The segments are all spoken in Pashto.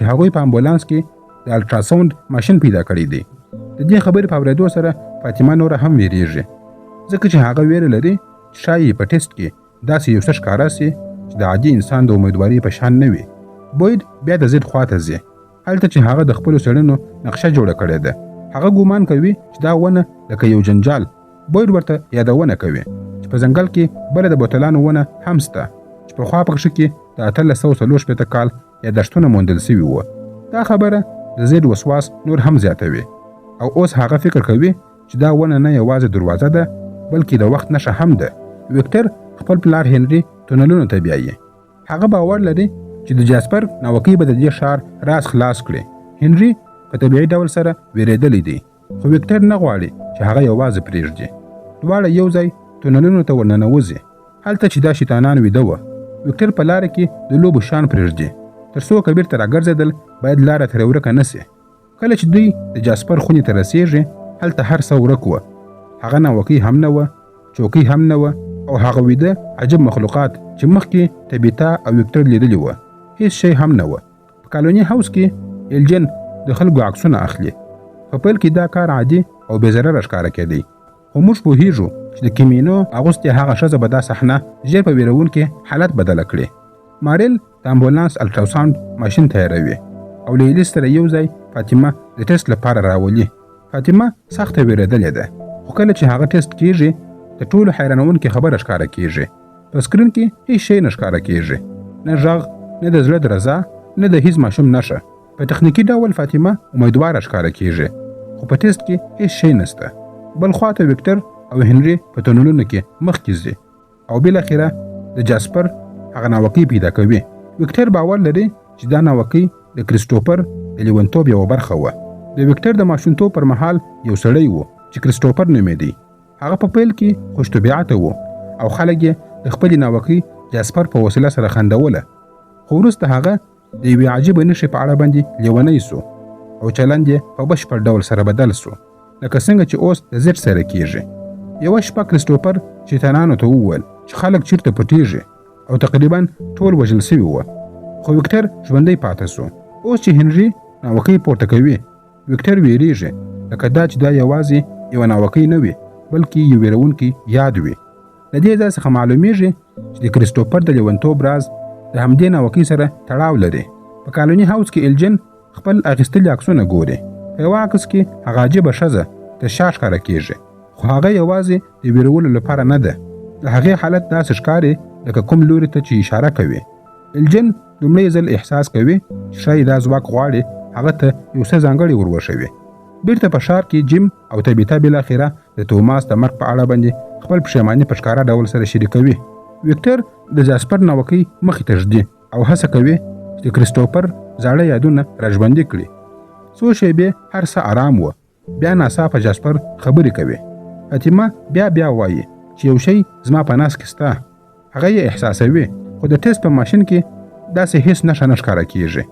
چې هغوی په امبولانس کې د الټراساوند ماشین پیدا کړی دی. د دې خبرې په اورېدو سره فاطمه نوره هم ویریږي، ځکه چې هغه ویره لري چې ښایي په ټیسټ کې داسې یو څه ښکاره شي چې د عادي انسان د امیدوارۍ په شان نه وي. بوید بیا د ضد خواته ځي، هلته چې هغه د خپلو څېړنو نقشه جوړه کړې ده. هغه ګومان کوي چې دا ونه لکه یو جنجال. بوید ورته یادونه کوي چې په ځنګل کې بله د بوتلانو ونه هم سته چې پخوا پکښې کې د 1864 کال یادښتونه موندل شوي وو. دا خبره د زید وسواس نور هم زیاتوي او اوس هغه فکر کوي چې دا ونه نه یوازې دروازه ده، بلکې د وخت نښه هم ده. ویکټر خپل پلار هنري تونلونو ته بیایي. هغه باور لري چې د جاسپر ناوکۍ به د دې ښار راز خلاص کړي. هنري په طبیعي ډول سره ویرېدلی دی، خو ویکټر نه غواړي چې هغه یوازې پرېږدي. دواړه یو ځای تونلونو ته ورننوځي، هلته چې دا شیطانان ویده وه. ویکټر په لاره کې د لوبو شیان پرېږدي، تر څو که بیرته راګرځېدل باید لاره ترې ورکه نه شي. کله چې دوی د جاسپر خونې ته رسېږي، هلته هر څه ورک وه. هغه ناوکۍ هم نه وه، چوکۍ هم نه وه، او هغه ویده عجب مخلوقات چې مخکې تبیتا او ویکټر لیدلي وه، هیڅ شی هم نه وه. په کالوني هاوس کې ایلجن د خلکو عکسونه اخلي. په پیل کې دا کار عادي او بې ضرره ښکاره کېدی، خو موږ پوهیږو چې د کیمینو اغوستې هغه ښځه به دا صحنه ژر په ویرونکي حالت بدله کړي. ماریل د امبولانس الټراساوند ماشین تیاروي او له ایلیس سره یو ځای فاطمه د ټیسټ لپاره راولي. فاطمه سخته ویرېدلې ده، خو کله چې هغه ټیسټ کیږي، د ټولو حیرانوونکې خبره ښکاره کیږي. په سکرین کې هیڅ شی نه ښکاره کیږي، نه غږ، نه د زړه درزا، نه د هیڅ ماشوم نښه. په تخنیکي ډول فاطمه امیدواره ښکاره کیږي، خو په ټیسټ کې هیڅ شی نشته. بل خوا ته ویکټر او هنري په تونلونو کې مخکې ځي او بالاخره د جاسپر هغه ناوکۍ پیدا کوي. ویکټر باور لري چې دا ناوکۍ د کریسټوپر د لیونتوب یوه برخه وه. د ویکټر د ماشومتوب پر مهال یو سړی و چې کریسټوپر نومېدی. هغه په پیل کې خوش طبیعته و او خلک یې د خپلې ناوکۍ جاسپر په وسیله سره خندوله، خو وروسته هغه د یوې عجیبې نښې په اړه باندې لیونی سو او چلند یې په بشپړ ډول سره بدل سو، لکه څنګه چې اوس د زیټ سره کیږي. یوه شپه کریسټوپر شیطانانو ته وویل چې خلک چیرته پټیږي او تقریبا ټول وژل سوي وه، خو ویکټر ژوندی پاته سو. اوس چې هنري ناوکۍ پورته کوي، ویکټر ویریږي، لکه دا چې دا یوازې یوه ناوکۍ نه وي، بلکې یو ویرونکی یاد وي. له دې ځای څخه معلومیږي چې د کریسټوپر د لیونتوب راز د همدې ناوکۍ سره تړاو لري. په کالوني هاوس کې ایلجن خپل اخیستلي عکسونه ګوري. په یوه عکس کې هغه عجیبه ښځه تر شا ښکاره کیږي، خو هغه یوازې د ویرولو لپاره نه ده. د هغې حالت داسې ښکاري لکه کوم لوري ته چې اشاره کوي. ایلجن لومړی ځل احساس کوي چې ښایي دا ځواک غواړي هغه ته یو څه ځانګړی ور وښوي. بیرته په ښار کې جیم او تبیتا بالاخره د توماس د مرګ په اړه باندې خپل پښیماني په ښکاره ډول سره شریکوي. ویکټر د جاسپر ناوکۍ مخې ته ږدي او هڅه کوي چې د کریسټوپر زاړه یادونه راژوندي کړي. څو شیبې هر څه ارام و، بیا ناڅاپه جاسپر خبرې کوي. فاطمه بیا بیا وایي چې یو شی زما په نس کې سته. هغه یې احساسوي، خو د ټیسټ په ماشین کې داسې هیڅ نښه نه ښکاره کیږي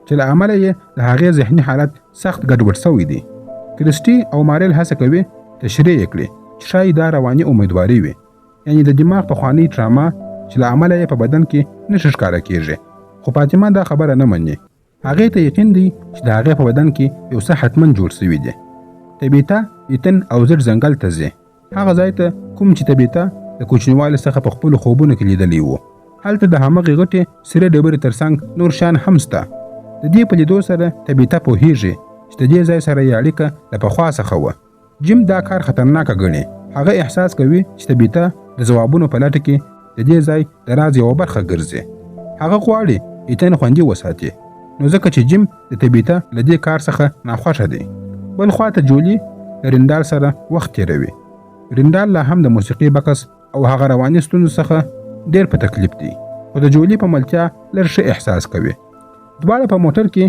چې له امله یې د هغې ذهني حالت سخت ګډوډ شوی دی. کریسټي او ماریل هڅه کوي تشریح یې کړي چې ښایي دا رواني امیدواري وي، یعنې د دماغ پخوانۍ ټراما چې له امله یې په بدن کې نښې ښکاره کیږي. خو فاطمه دا خبره نه مني. هغې ته یقین دی چې د هغې په بدن کې یو څه حتما جوړ شوي دي. تبیتا ایتن او زټ ځنګل ته ځي، هغه ځای ته کوم چې تبیتا د کوچنیوالي څخه په خپلو خوبونو کې لیدلی و. هلته د همغې غټې سرې ډبرې ترڅنګ نور شیان هم سته. د دې په لیدو سره تبیتا پوهیږي چې د دې ځای سره یې اړیکه له پخوا څخه وه. جیم دا کار خطرناکه ګڼي. هغه احساس کوي چې تبیتا د ځوابونو په لټه کې د دې ځای د راز یوه برخه ګرځي. هغه غواړي ایتن خوندي وساتي، نو ځکه چې جیم د تبیتا له دې کار څخه ناخوښه دی. بل خوا ته جولي له رندال سره وخت تېروي. رندال لا هم د موسیقي بکس او هغه رواني ستونزو څخه ډېر په تکلیف دی، خو د جولي په ملتیا لږ ښه احساس کوي. دواړه په موټر کې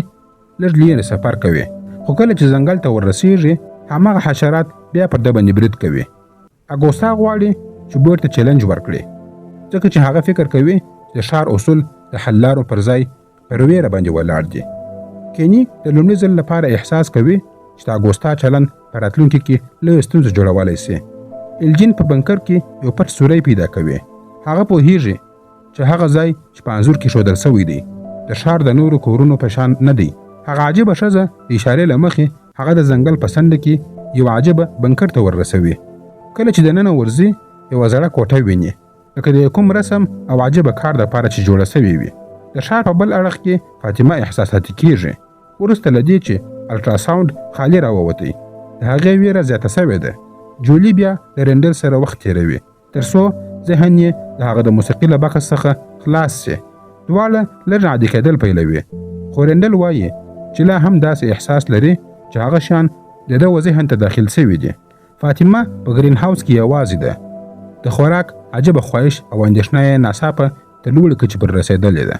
لږ لیرې سفر کوي، خو کله چې ځنګل ته وررسیږي، هماغه حشرات بیا پر ده باندې برید کوي. اګوستا غواړي چې بویر ته چیلنج ورکړي، ځکه چې هغه فکر کوي چې د ښار اصول د حل لارو پر ځای پر ویره باندې ولاړ دي. کینی د لومړي ځل لپاره احساس کوي چې د اګوستا چلند په راتلونکي کې لویه ستونزه جوړولی شي. الجین په بنکر کې یو پټ سوری پیدا کوي. هغه پوهیږي چې هغه ځای چې په انځور کې ښودل شوی دی د ښار د نورو کورونو په شان نه دی. هغه عجیبه ښځه د اشارې له مخې هغه د ځنګل په څنډه کې یو عجیبه بنکر ته وررسوي. کله چې دننه ورځي، یوه زړه کوټه ویني، لکه د کوم رسم او عجیبه کار دپاره چې جوړه شوې وي. د ښار په بل اړخ کې فاطمه احساساتي کیږي. وروسته له دې چې الټراساوند خالي راووتی، د هغې ویره زیاته شوې ده. جولي بیا له رینډل سره وخت تېروي، تر څو ذهن یې د هغه د موسیقي له بکس څخه خلاص شي. دواړه لږ عادي کېدل پیلوي، خو رینډل وایي چې لا هم داسې احساس لري چې هغه شیان د ده و ذهن ته داخل شوي دي. فاطمه په ګرین هاوس کې یوازې ده. د خوراک عجبه خواهش او اندېښنه یې ناڅاپه تر لوړې کچې پر رسېدلې ده.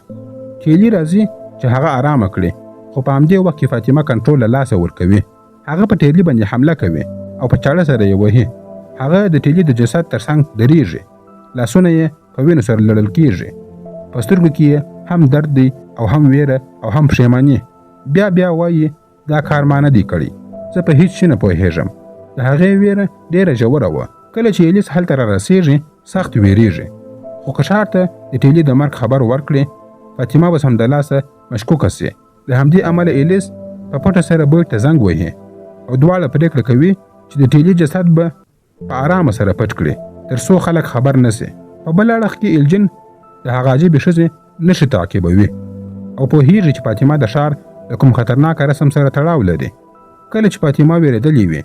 کیلي راځي چې هغه آرامه کړي، خو په همدې وخت کې فاطمه کنټرول له لاسه ورکوي. هغه په ټیلي باندې حمله کوي او په چاړه سره یې وهي. هغه د ټیلي د جسد تر څنګ درېږي، لاسونه یې په وینو سره لړل کېږي. په سترګو کې یې هم درد دی او هم ویره او هم پښیماني. بیا بیا وایي، دا کار ما نه دی کړی، زه په هیڅ شي نه پوهېږم. د هغې ویره ډېره ژوره وه. کله چې الیس هلته رارسېږي، سخت ویرېږي، خو که ښار ته د ټیلي د مرګ خبر ورکړي، فاطمه به سمدلاسه مشکوکه شي. له همدې امله الیس په پټه سره بویډ ته زنګ وهي او دواړه پرېکړه کوي چې د ټیلي جسد به په آرامه سره پټ کړي، تر څو خلک خبر نه شي. په بل اړخ کې الجن د هغه عجیبې ښځې نښې تعقیبوي او پوهیږي چې فاطمه د ښار له کوم خطرناک رسم سره تړاو لري. کله چې فاطمه ویرېدلې وي،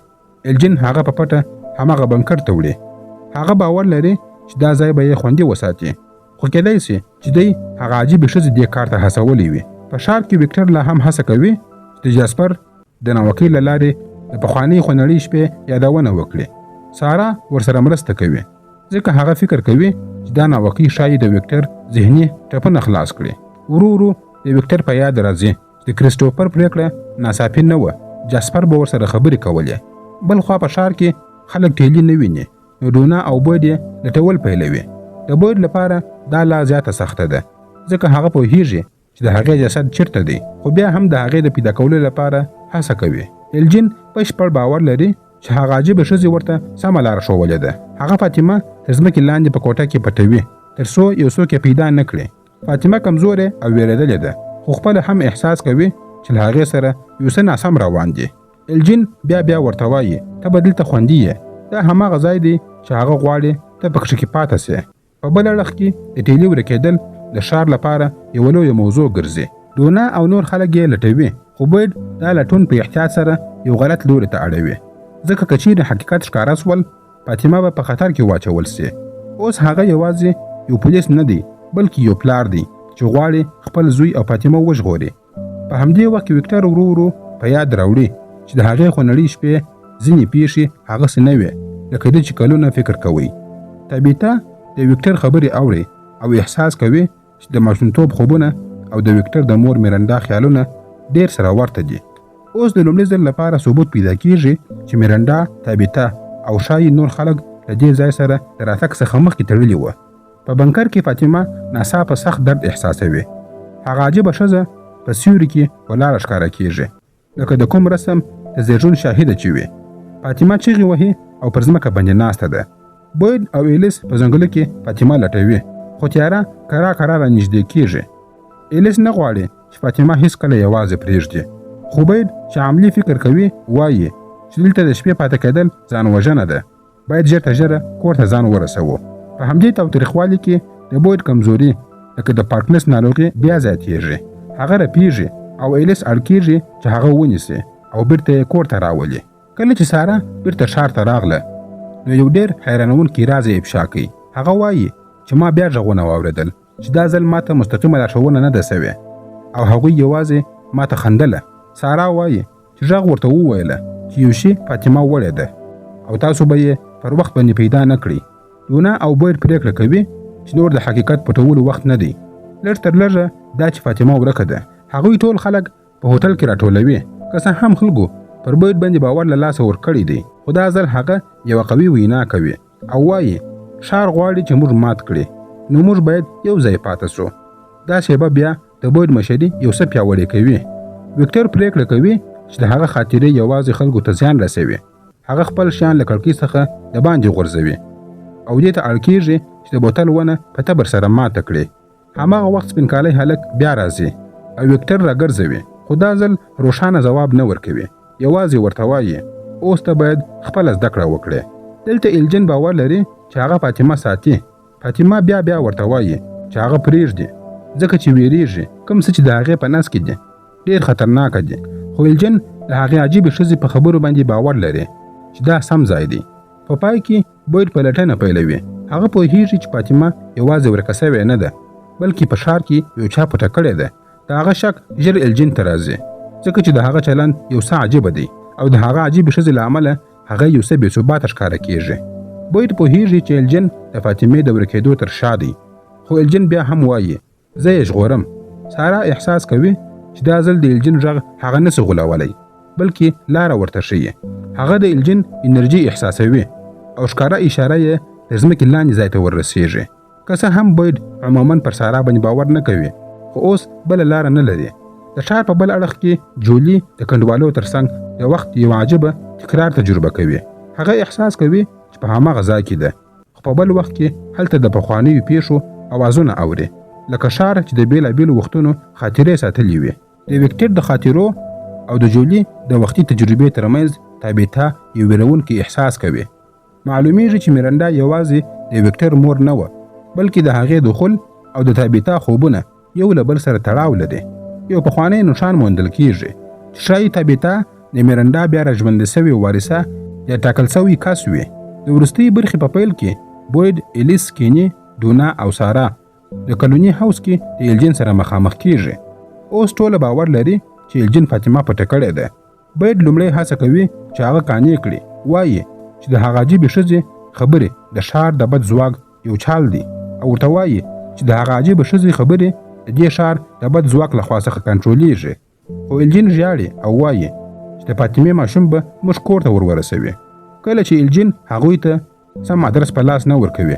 الجن هغه په پټه هماغه بنکر ته وړي. هغه باور لري چې دا ځای به یې خوندي وساتي، خو کېدای شي چې دی هغه عجیبې ښځې دې کار ته هڅولې وي. په ښار کې ویکټر لا هم هڅه کوي چې د جاسپر د ناوکۍ له لارې د پخوانۍ خونړۍ شپې یادونه وکړي. سارا ورسره مرسته کوي، ځکه هغه فکر کوي چې دا ناوکۍ ښایي د ویکټر ذهني ټپونه خلاص کړي. ورو ورو د ویکټر په یاد راځي چې د کریسټوفر پرېکړه ناڅاپي نه وه، جاسپر به ورسره خبرې کولې. بلخوا په ښار کې خلک ټیلي نه ویني، نو ډونا او بویډ یې لټول پیلوي. د بویډ لپاره دا لا زیاته سخته ده، ځکه هغه پوهیږي چې د هغې جسد چیرته دی، خو بیا هم د هغې د پیدا کولو لپاره هڅه کوي. الجین بشپړ باور لري چې هغه عجیبه ښځې ورته سمه لاره ښوولې ده. هغه فاطمه تر ځمکې لاندې په کوټه کې پټوي، تر څو یو څوک یې پیدا نه کړي. فاطمه کمزورې او ویرېدلې ده، خو خپله هم احساس کوي چې له هغې سره یو څه ناسم روان دي. الجین بیا بیا ورته وایي، ته به دلته خوندي یې، دا هماغه ځای دی چې هغه غواړي ته پکښې کې پاته سې. په بل اړخ کې د ټیلي ورکېدل د ښار لپاره یوه لویه موضوع ګرځي. ډونا او نور خلک یې لټوي، خو بویډ دا لټون په احتیاط سره یو غلط لوري ته اړوي، ځکه که چیرې حقیقت ښکاره سول، فاطمه به په خطر کې واچول سي. اوس هغه یوازې یو پولیس نه دی، بلکې یو پلار دی چې غواړي خپل زوی او فاطمه وژغوري. په همدې وخت کې ویکټر ورو ورو په یاد راوړي چې د هغې خونړۍ شپې ځینې پیښې هغسې نه وې لکه ده چې کلونه فکر کوي. تابیتا د ویکټر خبرې اوري او احساس کوي چې د ماشومتوب خوبونه او د ویکټر د مور میرنډا خیالونه ډېر سره ورته دي. اوس د لومړي ځل لپاره ثبوت پیدا کیږي چې میرنډا، تابیتا او ښایي نور خلک له دې ځای سره د راتګ څخه مخکې تړلي وه. په بنکر کې فاطمه ناڅاپه سخت درد احساسوي. هغه عجیبه ښځه په سیوري کې ولاړه ښکاره کیږي، لکه د کوم رسم د زیږون شاهده چې وي. فاطمه چیغې وهي او پر ځمکه باندې ناسته ده. بویډ او ایلیس په ځنګله کې فاطمه لټوي، خو تیاره کرا کرا رانږدې کیږي. ایلیس نه غواړي چې فاطمه هیڅکله یوازې پرېږدي، خو بویډ چې عملي فکر کوي وایي چې دلته د شپې پاتې کېدل ځان وژنه ده، باید ژر تر ژره کور ته ځان ورسوو. په همدې تاوتریخوالي کې د بویډ کمزوري لکه د پارکنس ناروغي بیا زیاتیږي. هغه رپیږي او ایلیس اړ کیږي چې هغه ونیسي او بیرته یې کور ته راولي. کله چې ساره بیرته ښار ته راغله، نو یو ډېر حیرانوونکی راز یې افشا کړ. هغه وایي چې ما بیا غږونه واورېدل چې دا ځل ما ته مستقیمه لارښوونه نه ده سوې او هغوی یوازې ما ته خندله. سارا وایي چې غږ ورته وویله چې یو شي فاطمه وړې ده او تاسو به یې پر وخت باندې پیدا نه کړئ. لونا او بویډ پرېکړه کوي چې نور د حقیقت پټولو وخت نه دی، لږ تر لږه دا چې فاطمه ورکه ده. هغوی ټول خلک په هوټل کې راټولوي. که څه هم خلکو پر بویډ باندې باور له لاسه ورکړی دی، خو دا ځل هغه یوه قوي وینا کوي او وایي ښار غواړي چې موږ مات کړي، نو موږ باید یو ځای پاتې شو. دا شیبه بیا د بویډ مشري یو څه پیاوړې کوي. ویکټر پرېکړه کوي چې د هغه خاطرې یوازې خلکو ته زیان رسوي. هغه خپل شیان له کړکۍ څخه د باندې غورځوي او دې ته اړ کیږي چې د بوتل ونه په تبر سره ماته کړي. هماغه وخت سپین کالی هلک بیا راځي. او ویکټر راګرځوي، خو دا ځل روښانه ځواب نه ورکوي، یوازې ورته وایي اوس ته باید خپله زده کړه وکړې. دلته الجن باور لري چې هغه فاطمه ساتي. فاطمه بیا بیا ورته وایي چې هغه پرېږدي، ځکه چې ویریږي کوم څه چې د هغې په نس کې دي ډېر خطرناکه دي. خو الجن د هغې عجیبې ښځې په خبرو باندې باور لري چې دا سم ځای دی. په پای کې بویډ پلټنه پیلوي. هغه پوهیږي چې فاطمه یوازې ورکه شوې نه ده، بلکې په ښار کې یو چا پټه کړې ده. د هغه شک ژر الجن ته راځي، ځکه چې د هغه چلند یو څه عجیبه دی او د هغه عجیبې ښځې له امله هغه یو څه بې ثباته ښکاره کیږي. بویډ پوهیږي چې الجن د فاطمې د ورکېدو تر شا دی، خو الجن بیا هم وایي زه یې ژغورم. سارا احساس کوي چې دا ځل د الجن غږ هغه نسي غولولی، بلکې لاره ورته ښیي. هغه د الجن انرژي احساسوي او ښکاره اشاره یې د ځمکې لاندې ځای ته وررسیږي. که څه هم بویډ عموما پر سارا باندې باور نه کوي، خو اوس بله لاره نه لري. د ښار په بل اړخ کې جولي د کنډوالو ترڅنګ د وخت یو عجیبه تکرار تجربه کوي. هغه احساس کوي چې په هماغه ځای کې ده، خو په بل وخت کې هلته د پخوانیو پیښو اوازونه اوري، لکه ښار چې د بېلابېلو وختونو خاطرې ساتلې وي. د ویکټر د خاطرو او د جولي د وختي تجربې ترمنځ تابیتا یو ویرونکی احساس کوي. معلومیږي چې میرنډا یوازې د ویکټر مور نه وه، بلکې د هغې دخول او د تابیتا خوبونه یو له بل سره تړاو لري. یو پخوانی نښان موندل کیږي چې ښایي تابیتا د میرنډا بیا راژوندۍ شوې وارثه یا ټاکل شوی کس وي. د وروستۍ برخې په پیل کې بویډ، الیس، کیني، دونا او سارا د کلوني هاوس کې د الجن سره مخامخ کیږي. اوس ټوله باور لري چې الجن فاطمه پټه کړې ده. بویډ لومړی هڅه کوي چې هغه قانع کړي، وایي چې د هغه عجیبې ښځې خبرې د ښار د بد ځواک یو چال دی، او ورته وایي چې د هغه عجیبې ښځې خبرې د دې ښار د بد ځواک له خوا څخه کنټرولېږي. خو الجن ژاړي او وایي چې د فاطمې ماشوم به موږ کور ته ور ورسوي. کله چې الجن هغوی ته سم ادرس په لاس نه ورکوي،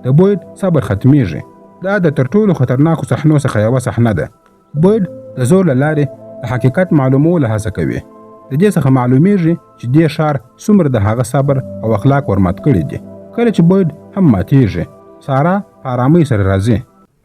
د بویډ صبر ختمیږي. دا د تر ټولو خطرناکو صحنو څخه یوه صحنه ده. بویډ د زور له لارې د حقیقت معلومولو هڅه کوي. د دې څخه معلومیږي چې دې ښار څومره د هغه صبر او اخلاق ورمات کړي دي. کله چې بویډ هم ماتیږي، سارا په آرامۍ سره راځي.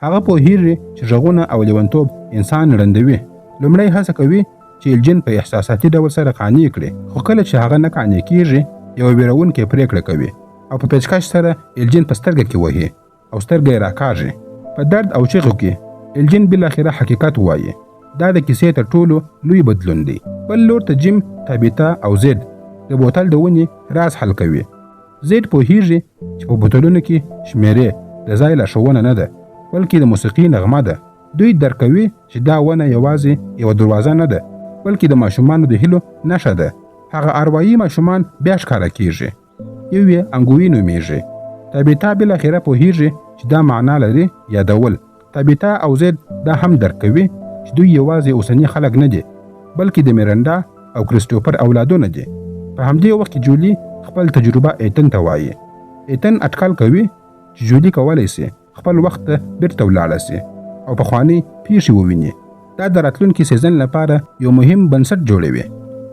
هغه پوهیږي چې غږونه او لیونتوب انسان ړندوي. لومړی هڅه کوي چې الجن په احساساتي ډول سره قانع کړي، خو کله چې هغه نه قانع کیږي، یوه ویرونکې پرېکړه کوي او په پیچکش سره الجن په سترګه کې وهي او سترګه یې راکاږي. په درد او چیغو کې الجن بالاخره حقیقت وایي. دا د کیسې تر ټولو لوی بدلون دی. بل لور ته جیم، تابیتا او زید د بوتل د ونې راز حل کوي. زید پوهیږي چې په بوتلونو کې شمېرې د ځای لارښوونه نه ده، بلکې د موسیقي نغمه ده. دوی درک کوي چې دا ونه یوازې یوه دروازه نه ده، بلکې د ماشومانو د هیلو نښه ده. هغه اروایي ماشومان بیا ښکاره کیږي. یو یې انګوي نومیږي. تابیتا بالاخره پوهیږي چې دا معنا لري یادول. تابیتا او زید دا هم درک کوي چې دوی یوازې اوسني خلک نه دي، بلکې د میرنډا او کریسټوفر اولادونه دي. په همدې وخت کې جولي خپل تجربه ایتن ته وایي. ایتن اټکل کوي چې جولي کولی سي خپل وخت ته بیرته ولاړه سي او پخوانۍ پیښې وویني. دا د راتلونکي سیزن لپاره یو مهم بنسټ جوړوي.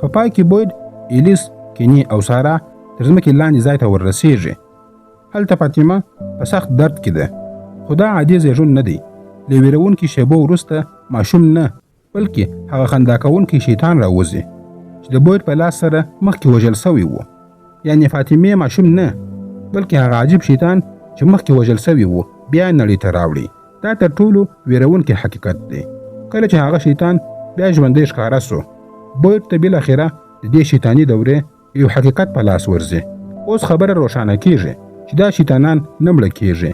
په پای کې بویډ، ایلیس، کیني او سارا تر ځمکې لاندې ځای ته وررسیږي. هلته فاطمه په سخت درد کې ده، خو دا عادي زیږون نه دی. له ویرونکي شیبو وروسته ماشوم نه، بلکې هغه خندا کوونکی شیطان راوځي چې د بویډ په لاس سره مخکې وژل شوی و. یعنې فاطمې ماشوم نه، بلکې هغه عجیب شیطان چې مخکې وژل شوی و بیا نړۍ ته راوړي. دا تر ټولو ویرونکی حقیقت دی. کله چې هغه شیطان بیا ژوندی ښکاره سو، بویډ ته بالاخره د دې شیطاني دورې یو حقیقت په لاس ورځي. اوس خبره روښانه کیږي چې دا شیطانان نه مړه کیږي،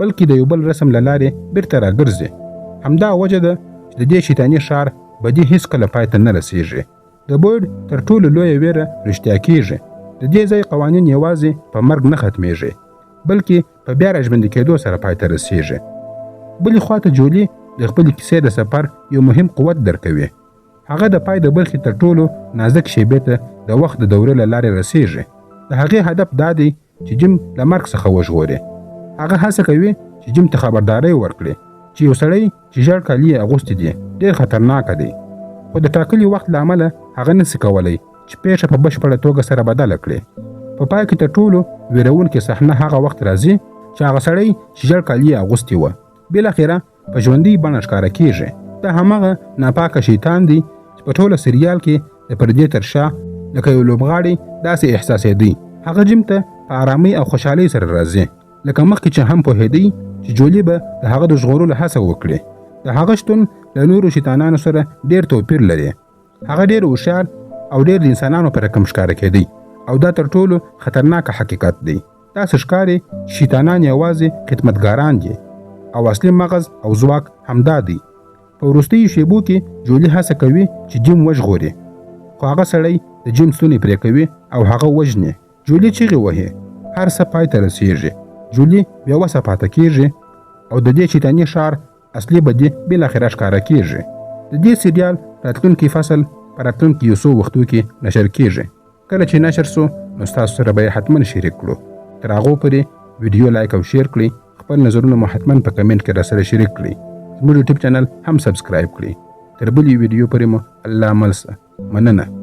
بلکې د یو بل رسم له لارې بیرته راګرځي. همدا وجه ده چې د دې شیطاني ښار بدي هیڅکله پای ته نه رسیږي. د بویډ تر ټولو لویه ویره رښتیا کیږي. د دې ځای قوانین یوازې په مرګ نه ختمیږي، بلکې په بیا راژوندي کېدو سره پای ته رسیږي. بلې خواته جولي د خپلې کیسې د سفر یو مهم قوت درکوي. هغه د پای د برخې تر ټولو نازک شیبې ته د وخت د دورې له لارې رسیږي. د هغې هدف دا دی چې جیم له مرګ څخه وژغوري. هغه هڅه کوي چې جیم ته خبرداری ورکړي چې یو سړی چې ژړ کالي یې اغوستي دي ډېر خطرناک دی، خو د ټاکلي وخت له امله هغه نسي کولی چې پېښه په بشپړه توګه سره بدله کړي. په پای کې تر ټولو ویرونکې صحنه هغه وخت راځي چې هغه سړی چې ژړ کالي یې اغوستي وه بالاخره په ژوندۍ بڼه ښکاره کیږي. دا هماغه ناپاکه شیطان دی چې په ټوله سریال کې د پردې تر شا لکه یو لوبغاړی داسې احساسېدی. هغه جیم ته په آرامۍ او خوشحالۍ سره راځي، لکه مخکې چې هم پوهېدی چې جولي به د هغه د ژغورلو هڅه وکړي. د هغه شتون له نورو شیطانانو سره ډېر توپیر لري. هغه ډېر هوښیار او ډېر د انسانانو په رقم ښکاره کېدی او دا تر ټولو خطرناک حقیقت دی. داسې ښکاري چې شیطانان یوازې خدمتګاران دي او اصلي مغز او ځواک همدا دی. په وروستیو شیبو کې جولي هڅه کوي چې جیم وژغوري، خو هغه سړی د جیم ستونی پرې کوي او هغه وژني. جولي چیغې وهي، هر څه پای ته رسیږي. جولي بې وسه پاته کیږي او د دې شیطاني ښار اصلي بدي بالاخره ښکاره کیږي. د دې سریال راتلونکی فصل په راتلونکي یو څو وختو کې نشر کیږي. کله چې نشر سو نو ستاسو سره به یې حتما شریک کړو. تر هغو پورې ویډیو لایک او شیر کړئ، خپل نظرونه مو حتما په کمنټ کې راسره شریک کړئ، زموږ یوټیوب چینل هم سبسکرایب کړئ. تر بلې ویډیو پورې مو الله مل سه. مننه.